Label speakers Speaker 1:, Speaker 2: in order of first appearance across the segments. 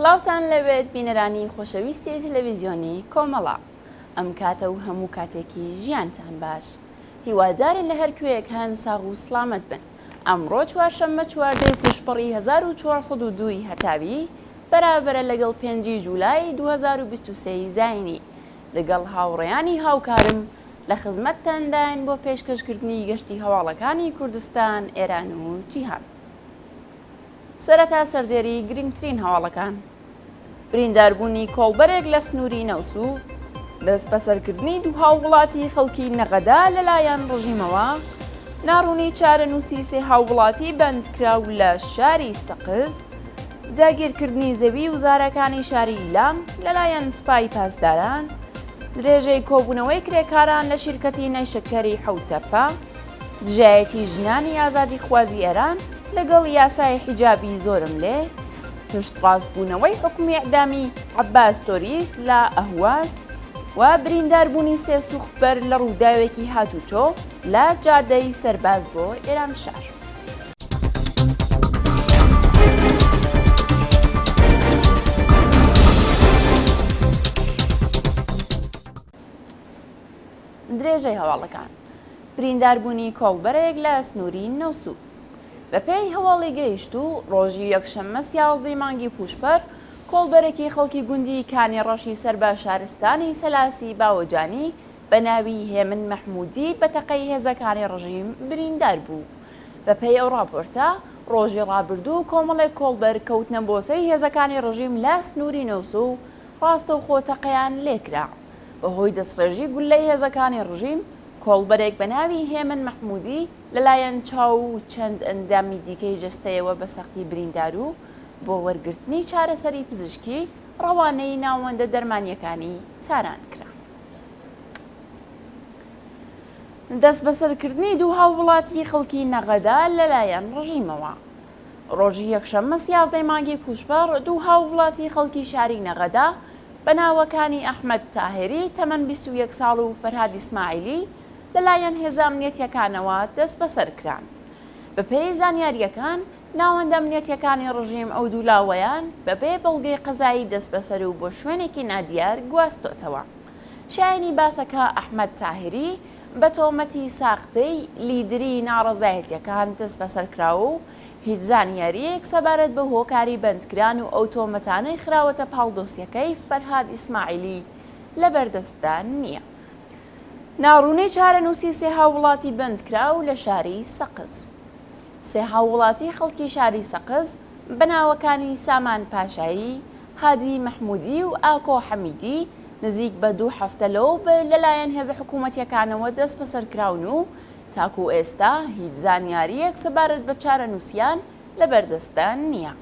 Speaker 1: سڵاوتان لێبێت بینەرانی خۆشەویستی تەلەڤیزیۆنی کۆمەڵە. ئەم کاتە و هەموو کاتێکی ژیانتان باش. هیوادارین لە هەر کوێیەک هەن ساغ و سڵامەت بن. ئەمڕۆ چوارشەممە چواردەی پووشپەڕی 1402 ی هەتاوی بەرابەرە لەگەڵ پێنجی جولای 2023 ی زاینی. لەگەڵ هاوڕێیانی هاوکارم لە خزمەتتانداین بۆ پێشکەشکردنی گەشتی هەواڵەکانی کوردستان، ئێران و جیهان. سەرەتا سەردێری گرنگترین هەواڵەکان. برینداربوونی کۆڵبەرێک لە سنووری نەوسوود، دەستبەسەرکردنی دوو هاووڵاتی خەڵکی نەغەدە لەلایەن ڕژیمەوە، ناڕوونی چارەنووسی سێ هاووڵاتی بەندکراو لە شاری سەقز، داگیرکردنی زەوی و زارەکانی شاری ئیلام لەلایەن سپای پاسداران، درێژەی کۆبوونەوەی کرێکاران لە شیرکەتی نەیشەکەری حەوتتەپە، دژایەتی ژنانی ئازادیخوازی ئێران لەگەڵ یاسای حیجابی زۆرەملێ، پشتڕاستبوونەوەی حوکمی ئیعدامی عەباس تۆریس لە ئەهواز و برینداربوونی سێ سوختبەر لە ڕووداوێکی هاتوچۆ لە جادەی سەرباز بۆ ئێرانشار. درێژەی هەواڵەکان برینداربوونی کۆڵبەرێک لە سنووری نەوسوود بەپێی هەواڵی گەیشتوو ڕۆژی یەکشەممە سیازدەی مانگی پووشپەر کۆڵبەرێکی خەڵکی گوندی کانی ڕەشی سەر بە شارستانی سەلاسی باوەجانی بە ناوی هێمن مەحموودی بە تەقەی هێزەکانی ڕژیم بریندار بوو. بەپێی ئەو ڕاپۆرتە، ڕۆژی ڕابردوو کۆمەڵێک کۆڵبەر کەوتنە بۆسەی هێزەکانی ڕژیم لە سنووری نەوسوو و ڕاستەوخۆ تەقەیان لێکرا. بەهۆی دەستڕێژی گوللەی هێزەکانی ڕژیم، کۆڵبەرێک بە ناوی هێمن مەحموودی لەلایەن چاو و چەند ئەندامی دیکەی جەستەیەوە بە سەختی بریندار و بۆ وەرگرتنی چارەسەری پزیشکی ڕەوانەی ناوەندە دەرمانییەکانی تاران کرا. دەستبەسەرکردنی دوو هاووڵاتیی خەڵکی نەغەدە لەلایەن ڕژیمەوە. ڕۆژی یەکشەممە سیازدەی مانگی پووشپەڕ دوو هاووڵاتی خەڵکی شاری نەغەدە بە ناوەکانی ئەحمەد تاهێری تەمەن 21 ساڵ و فەرهاد ئیسماعیلی لەلایەن هێزە ئەمنیەتییەکانەوە دەستبەسەر کران. بەپێی زانیارییەکان، ناوەندە ئەمنیەتییەکانی ڕژیم ئەو دوو لاوەیان بەبێ بەڵگەی قەزایی دەستبەسەر و بۆ شوێنێکی نادیار گواستۆتەوە. شایەنی باسە کە ئەحمەد تاهیری بە تۆمەتی ساختەی لیدری ناڕەزایەتییەکان دەستبەسەر کراوە و هیچ زانیارییەک سەبارەت بە هۆکاری بەندکران و ئەو تۆمەتانەی خراوەتە پاڵ دۆسیەکەی فەرهاد ئیسماعیلی لەبەردەستدا نییە. ناڕوونی چارەنووسی سێ هاووڵاتی بەندکراو لە شاری سەقز. سێ هاووڵاتی خەڵکی شاری سەقز بە ناوەکانی سامان پاشایی، هادی مەحموودی و ئاکۆ حەمیدی نزیک بە دوو هەفتە لەوەوبەر لەلایەن هێزە حکوومەتییەکانەوە دەستبەسەر کراون و تاکوو ئێستا هیچ زانیارییەک سەبارەت بە چارەنووسیان لەبەردەستدا نییە.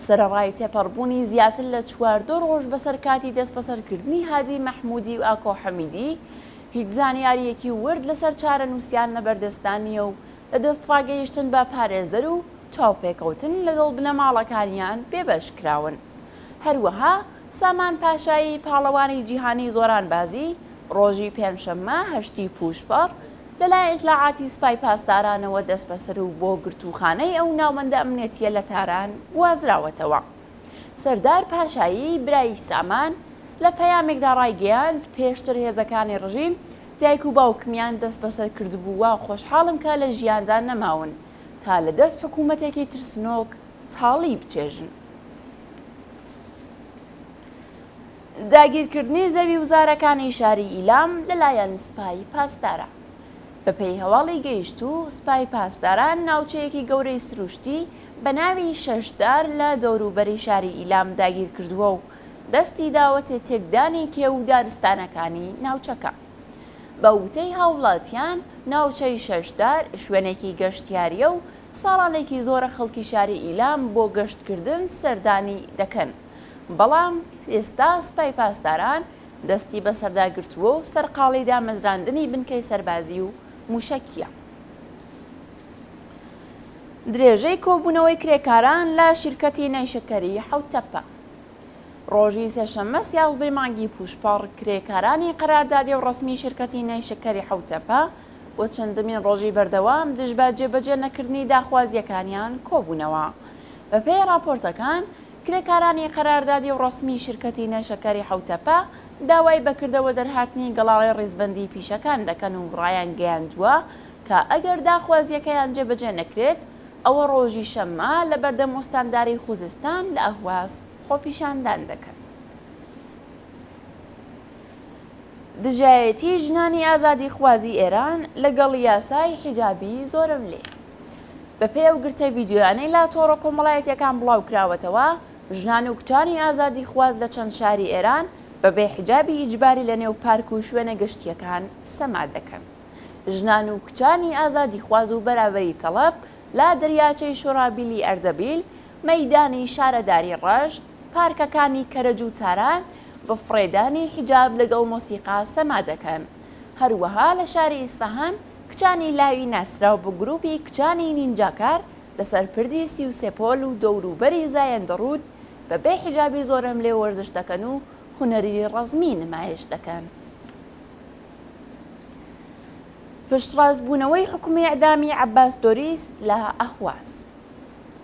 Speaker 1: سەرەڕای تێپەڕبوونی زیاتر لە 14 ڕۆژ بەسەر کاتی دەستبەسەرکردنی هادی مەحموودی و ئاکۆ حەمیدی، هیچ زانیارییەکی ورد لەسەر چارەنووسیان لەبەردەستدا نییە و لە دەستڕاگەیشتن بە پارێزەر و چاوپێکەوتن لەگەڵ بنەماڵەکانیان بێبەش کراون. هەروەها سامان پاشایی پاڵەوانی جیهانی زۆرانبازی ڕۆژی پێنجشەممە هەشتی پووشپەڕ لەلایەن ئیتلاعاتی سپای پاسدارانەوە دەستبەسەر و بۆ گرتووخانەی ئەو ناوەندە ئەمنیەتییە لە تاران گوازراوەتەوە. سەردار پاشایی برای سامان لە پەیامێکدا ڕایگەیاند، پێشتر هێزەکانی ڕژیم دایک و باوکمیان دەستبەسەر کردبوو و خۆشحاڵم کە لە ژیاندا نەماون تا لە دەست حکوومەتێکی ترسنۆک تاڵی بچێژن. داگیرکردنی زەوی و زارەکانی شاری ئیلام لەلایەن سپای پاسداران. بەپێی هەواڵی گەیشتوو، سپای پاسداران ناوچەیەکی گەورەی سروشتی بە ناوی شەشدار لە دەوروبەری شاری ئیلام داگیر کردووە و دەستی داوەتە تێکدانی کێو و دارستانەکانی ناوچەکە. بە وتەی هاوڵاتیان، ناوچەی شەشدار شوێنێکی گەشتیارییە و ساڵانێکی زۆرە خەڵکی شاری ئیلام بۆ گەشتکردن سەردانی دەکەن، بەڵام ئێستا سپای پاسداران دەستی بەسەردا گرتووە و سەرقاڵی دامەزراندنی بنکەی سەربازی و مووشەکییە. درێژەی کۆبوونەوەی کرێکاران لە شیرکەتی نەیشەکەری حەوتتەپە. ڕۆژی سێشەممە سیازدەی مانگی پووشپەڕ، کرێکارانی قەراردادی و ڕەسمی شیرکەتی نەیشەکەری حەوتتەپە بۆ چەندەمین ڕۆژی بەردەوام دژ بە جێبەجێ نەکردنی داخوازییەکانیان کۆبوونەوە. بەپێی ڕاپۆرتەکان، کرێکارانی قەراردادی و ڕەسمیی شیرکەتی نەیشەکەری حەوتەپە داوای بەکردەوە دەرهاتنی گەڵاڵەی ڕیزبەندیی پیشەکان دەکەن و ڕایانگەیاندووە کە ئەگەر داخوازییەکەیان جێبەجێ نەکرێت ئەوە ڕۆژی شەممە لە بەردەم ئوستانداری خوزستان لە ئەهواز خۆپیشاندان دەکەن. دژایەتی ژنانی ئازادیخوازی ئێران لەگەڵ یاسای حیجابی زۆرەملێ. بەپێی ئەو گرتە ڤیدیۆیانەی لە تۆڕە کۆمەڵایەتییەکان بڵاوکراوەتەوە، ژنان و کچانی ئازادیخواز لە چەند شاری ئێران بەبێ حیجابی ئیجباری لەنێو پارک و شوێنە گشتییەکان سەما دەکەن. ژنان و کچانی ئازادیخواز و بەرابەری تەڵەب لە دەریاچەی شۆرابیلی ئەردەبیل، مەیدانی شارەداری ڕەشت، پارکەکانی کەرەج و تاران بە فڕێدانی حیجاب لەگەڵ مۆسیقا سەما دەکەن. هەروەها لە شاری ئیسفەهان کچانی لاوی ناسراو بە گروپی کچانی نینجاکار لەسەر پردی 33 پۆل و دەوروبەری زایەندەڕوود بە بێ حیجابی زۆرەملێ وەرزش دەکەن و هونەری ڕەزمی نمایش دەکەن. پشتڕاستبوونەوەی حوکمی ئێعدامی عەباس دۆریس لە ئەهواز.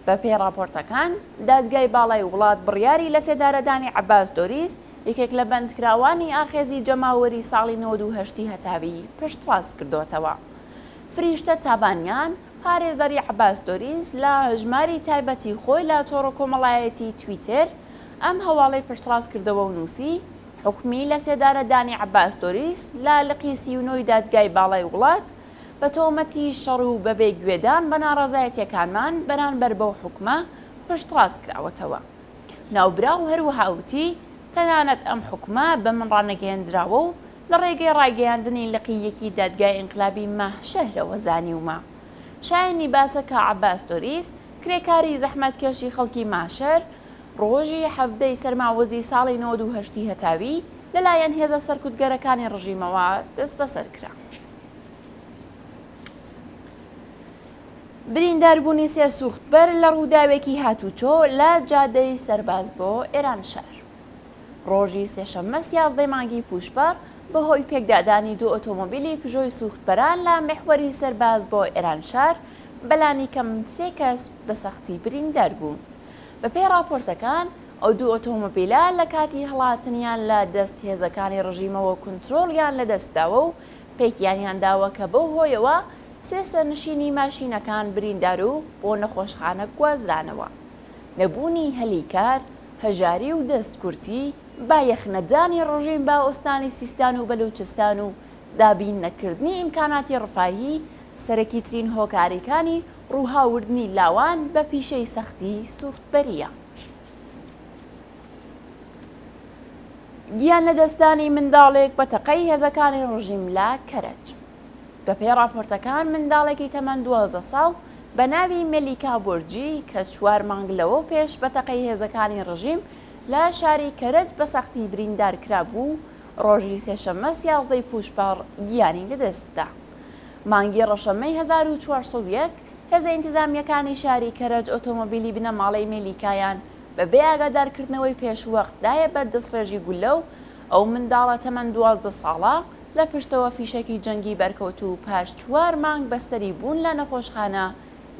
Speaker 1: بەپێی ڕاپۆرتەکان، دادگای باڵای وڵات بڕیاری لەسێدارەدانی عەباس دۆریس، یەکێک لە بەندکراوانی ئاخێزی جەماوەری ساڵی 98 ی هەتاوی پشتڕاست کردۆتەوە. فریشتە تابانیان، پارێزەری عەباس دۆریس لە هەژماری تایبەتی خۆی لە تۆڕە کۆمەڵایەتیی تویتێر ئەم هەواڵەی پشتڕاست کردەوە و نووسی، حوکمی لەسێدارەدانی عەباس دۆریس لە لقی 39 ی دادگای باڵای وڵات بە تۆمەتی شەڕ و بەبێ گوێدان بە ناڕەزایەتیەکانمان بەرانبەر بەو حوکمە پشتڕاست کراوەتەوە. ناوبراو هەروەها وتی، تەنانەت ئەم حوکمە بە من ڕانەگەیەندراوە و لە ڕێگەی ڕاگەیاندنی لقی یەکی دادگای ئینقلابی ماهشەهرەوە زانیومە. شایەنی باسە کە عەباس دۆریس، کرێکاری زەحمەتکێشی خەڵکی ماهشەهر، ڕۆژی 17 ی سەرماوەزی ساڵی 98 ی هەتاوی لەلایەن هێزە سەرکوتگەرەکانی ڕژیمەوە دەستبەسەر کرا. برینداربوونی سێ سووختبەر لە ڕووداوێکی هاتوچۆ لە جادەی سەرباز بۆ ئێرانشار. ڕۆژی سێشەممە سیازدەی مانگی پووشپەڕ بەهۆی پێکدادانی دوو ئۆتۆمۆبیلی پژۆی سووختبەران لە میحوەری سەرباز بۆ ئێرانشار بەلانیکەم سێ کەس بە سەختی بریندار بوون. بەپێی ڕاپۆرتەکان، ئەو دوو ئۆتۆمۆبیلە لە کاتی هەڵاتنیان لە دەست هێزەکانی ڕژیمەوە کونترۆڵیان لەدەست داوە و پێکیانیان داوە کە بەو هۆیەوە سێ سەرنشینی ماشینەکان بریندار و بۆ نەخۆشخانە گوازرانەوە. نەبوونی هەلی کار، هەژاری و دەست کورتی، بایەخ نەدانی ڕژیم بە ئوستانی سیستان و بەلوچستان و دابین نەکردنی ئیمکاناتی ڕفاهی سەرەکیترین هۆکاریکانی ڕووهاوردنی لاوان بە پیشەی سەختی سووختبەرییە. گیان لەدەستدانی منداڵێک بە تەقەی هێزەکانی ڕژیم لە کەرەج. بەپێی ڕاپۆرتەکان منداڵێکی تەمەن 12 ساڵ بە ناوی مەلیکا بۆرجی کە چوار مانگ لەوە پێش بە تەقەی هێزەکانی ڕژیم لە شاری کەرەج بە سەختی بریندار کرابوو، ڕۆژی سێشەممە سیازدەی پووشپەڕ گیانی لەدەستدا. مانگی ڕەشەممەی 1401 هێزە ئینتزامییەکانی شاری کەرەج ئۆتۆمۆبیلی بنەماڵەی مێلیکایان بە بێ ئاگادارکردنەوەی پێشوەخت دایە بەر دەستڕێژی گوللە و ئەو منداڵە تەمەن 12 ساڵە لە پشتەوە فیشەکی جەنگی بەرکەوت و پاش چوار مانگ بەستەری بوون لە نەخۆشخانە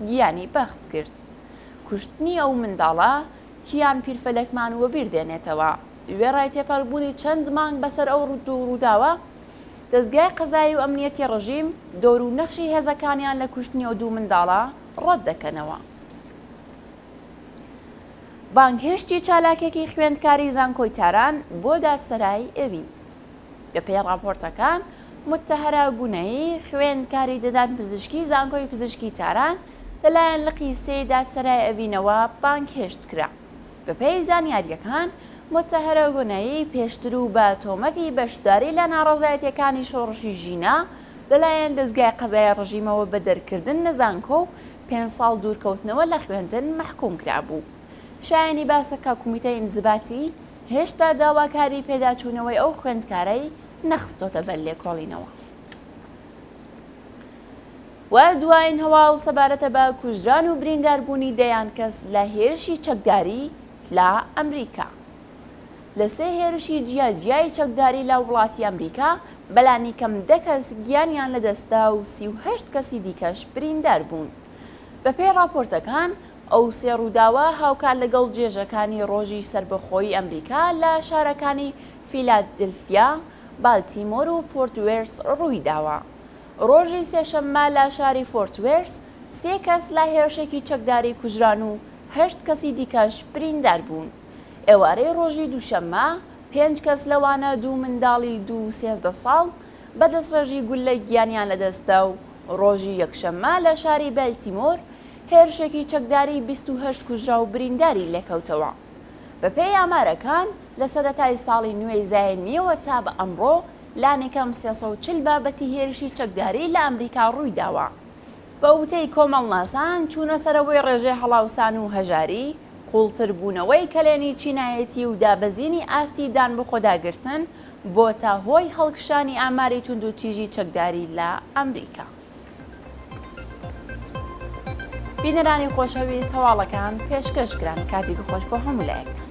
Speaker 1: گیانی بەخت کرد. کوشتنی ئەو منداڵە کیان پیرفەلەکمان وەبیر دێنێتەوە. وێڕای تێپەڕبوونی چەند مانگ بەسەر ئەو دوو ڕووداوە، دەزگای قەزایی و ئەمنیەتی ڕژیم دەور و نەخشی هێزەکانیان لە کوشتنی ئەو دوو منداڵە ڕەت دەکەنەوە. بانگهێشتی چالاکێکی خوێندکاری زانکۆی تاران بۆ دادسەرای ئێوین. بەپێی ڕاپۆرتەکان، موتەهەرا گونەیی، خوێندکاری ددان پزیشکی زانکۆی پزیشکی تاران، لەلایەن لقی سێی دادسەرای ئەڤینەوە بانگهێشت کرا. بەپێی زانیارییەکان، موتەهەرە گونەیی پێشتر و بە تۆمەتی بەشداری لە ناڕەزایەتییەکانی شۆڕشی ژینا لەلایەن دەزگای قەزای ڕژیمەوە بە دەرکردن لە زانکۆ و پێنج ساڵ دوورکەوتنەوە لە خوێندن مەحکووم کرابوو. شایەنی باسە کە کومیتەی ئینزباتی هێشتا داواکاری پێداچوونەوەی ئەو خوێندکارەی نەخستۆتە بەر لێکۆڵینەوە. و دوایین هەواڵ سەبارەتە بە کوژران و برینداربوونی دەیان کەس لە هێرشی چەکداری لە ئەمریکا. لە سێ هێرشی جیاجیای چەکداری لە وڵاتی ئەمریکا بەلانیکەم دە کەس گیانیان لەدەستدا و 38 کەسی دیکەش بریندار بوون. بەپێی ڕاپۆرتەکان، ئەو سێ ڕووداوە هاوکات لەگەڵ جێژەکانی ڕۆژی سەربەخۆیی ئەمریکا لە شارەکانی فیلادلفیا، بالتیمۆر و فۆرت وێرس ڕوویداوە. ڕۆژی سێشەممە لە شاری فۆرت وێرس سێ کەس لە هێرشێکی چەکداری کوژران و هەشت کەسی دیکەش بریندار بوون. ئێوارەی ڕۆژی دووشەممە پێنج کەس لەوانە دوو منداڵی دوو و 13 ساڵ بە دەستڕێژی گوللە گیانیان لەدەستدا و ڕۆژی یەکشەممە لە شاری بەلتیمۆر هێرشێکی چەکداری 28 کوژراو و برینداری لێکەوتەوە. بەپێی ئامارەکان، لە سەرەتای ساڵی نوێی زایینییەوە تا بە ئەمڕۆ لانیکەم 340 بابەتی هێرشی چەکداری لە ئەمریکا ڕوویداوە. بە وتەی کۆمەڵناسان، چوونەسەرەوەی ڕێژەی هەڵاوسان و هەژاری، قووڵتربوونەوەی کەلێنی چینایەتی و دابەزینی ئاستی دانبەخۆداگرتن بۆتە هۆی هەڵکشانی ئاماری توندوتیژی چەکداری لە ئەمریکا. بینەرانی خۆشەویست هەواڵەکان پێشکەش کران کاتێکی خۆش بۆ هەموو لایەکتان.